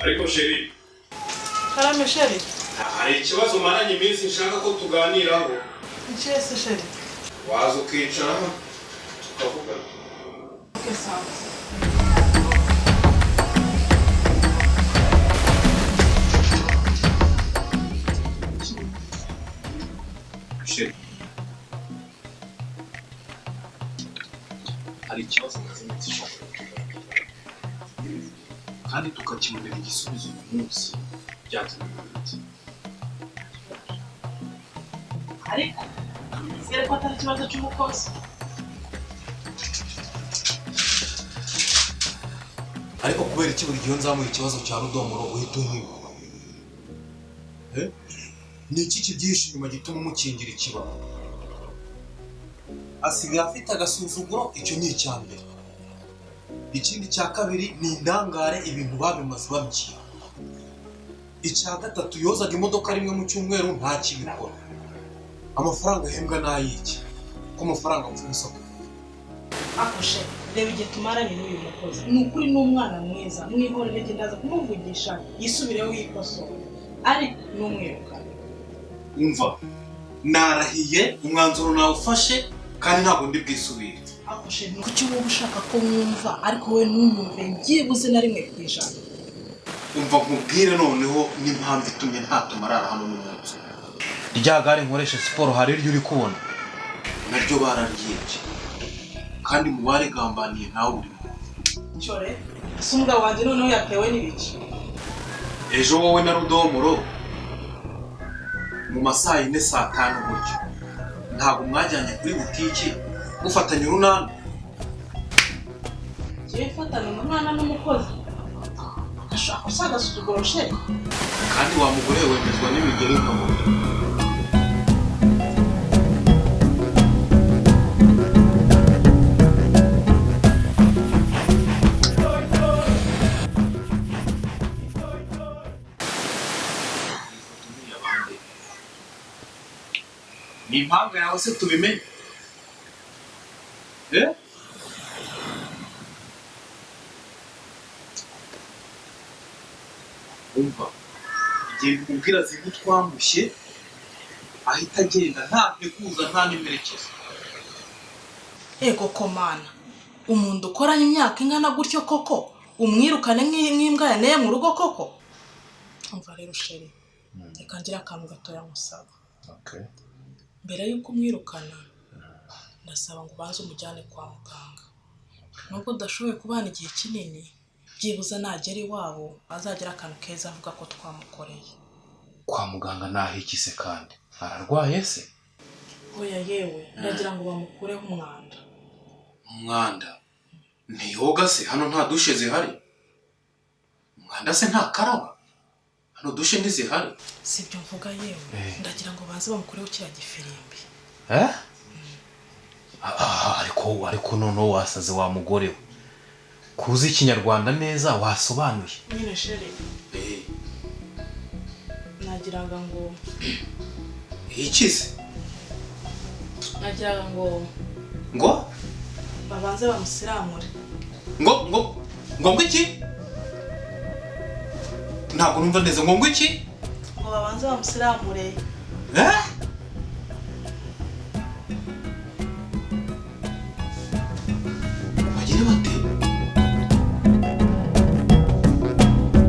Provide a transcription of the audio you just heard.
Ariko chérie, Karame, chéri. Hari ikibazo maranye iminsi nshaka ko tuganiraho. Ikihe se, chéri? Waza ukicara tukavugana. Okay, sawa. Chérie, hari ikibazo maze iminsi nshaka ko tuganiraho kandi tukakibonera igisubizo uyu munsi, byanze bikunze. Ariko nizere ko atari ikibazo cy'umukozi. Ariko kubera iki buri gihe nzamuye ikibazo cya Rudomoro uhita unkuba? Eh? Ni iki kibyihishe inyuma gituma umukingira ikibaba? Asigaye afite agasuzuguro, icyo ni icya mbere. Ikindi cya kabiri ni indangare, ibintu babimaze babyiba. Icya gatatu, yozaga imodoka rimwe mu cyumweru, ntakibikora. Amafaranga ahembwa ni ay'iki, ko amafaranga apfa ubusa? Ako chéri, reba igihe tumaranye n'uyu mukozi. Ni ukuri ni umwana mwiza, mwihorere. Njye ndaza kumuvugisha yisubireho, yikosora, ariko n'umwirukane. Umva, narahiye, umwanzuro nawufashe kandi ntabwo ndi bwisubire. Ako chéri, kuki wowe ushaka ko mwumva ariko wowe ntunyumve byibuze na 1%? Umva nkubwire noneho n'impamvu itumye ntatuma arara hano n'umunsi. Rya gare nkoresha siporo, hari iryo uri kubona, naryo bararyibye, kandi mu barigambaniye nawe urimo. Cyore ese umugabo wanjye noneho yatewe n'ibiki? Ejo wowe na Rudomoro mu ma saa 4, saa 5 gutyo, ntabwo mwajyanye kuri butiki mufatanye urunana? Ngiye mfatana umwana n'umukozi? Ashaka gusa agasuzuguro, chéri. Kandi wa mugore we, wemezwa n'imigeri nka moto. Ni impamvu yawe se tubimenye? Eh? Umva, igihe bikubwira zigutwambushye, ahita agenda nta nteguza, nta n'imperekezo. Ego komana, umuntu ukoranye imyaka ingana gutyo koko umwirukane nk'imbwa yaneye mu rugo koko? Umva rero chéri, reka ngire akantu gatoya musaba. Mbere y'uko umwirukana, ndasaba ngo ubanze umujyane kwa muganga. Nubwo udashoboye kubana igihe kinini, byibuze nagera iwabo azagira akantu keza avuga ko twamukoreye. Kwa muganga naho iki se? Kandi ararwaye se? Oya yewe, ndagira ngo bamukureho umwanda. Umwanda? Ntiyoga se? Hano nta douche zihari? Umwanda se ntakaraba? Hano douche ntizihari? Si ibyo mvuga yewe. Ndagira ngo baze bamukureho kiriya gifirimbi. Eh? Ah, ariko noneho wasaze wa mugore we. Kuzi ikinyarwanda neza, wasobanuye. Nyine chéri, nagiraga ngo Iki se? Nagiraga ngo Ngo? babanze bamusiramure. Ngo iki? Ntabwo numva neza, ngo iki? Ngo babanze bamusiramure. Eh?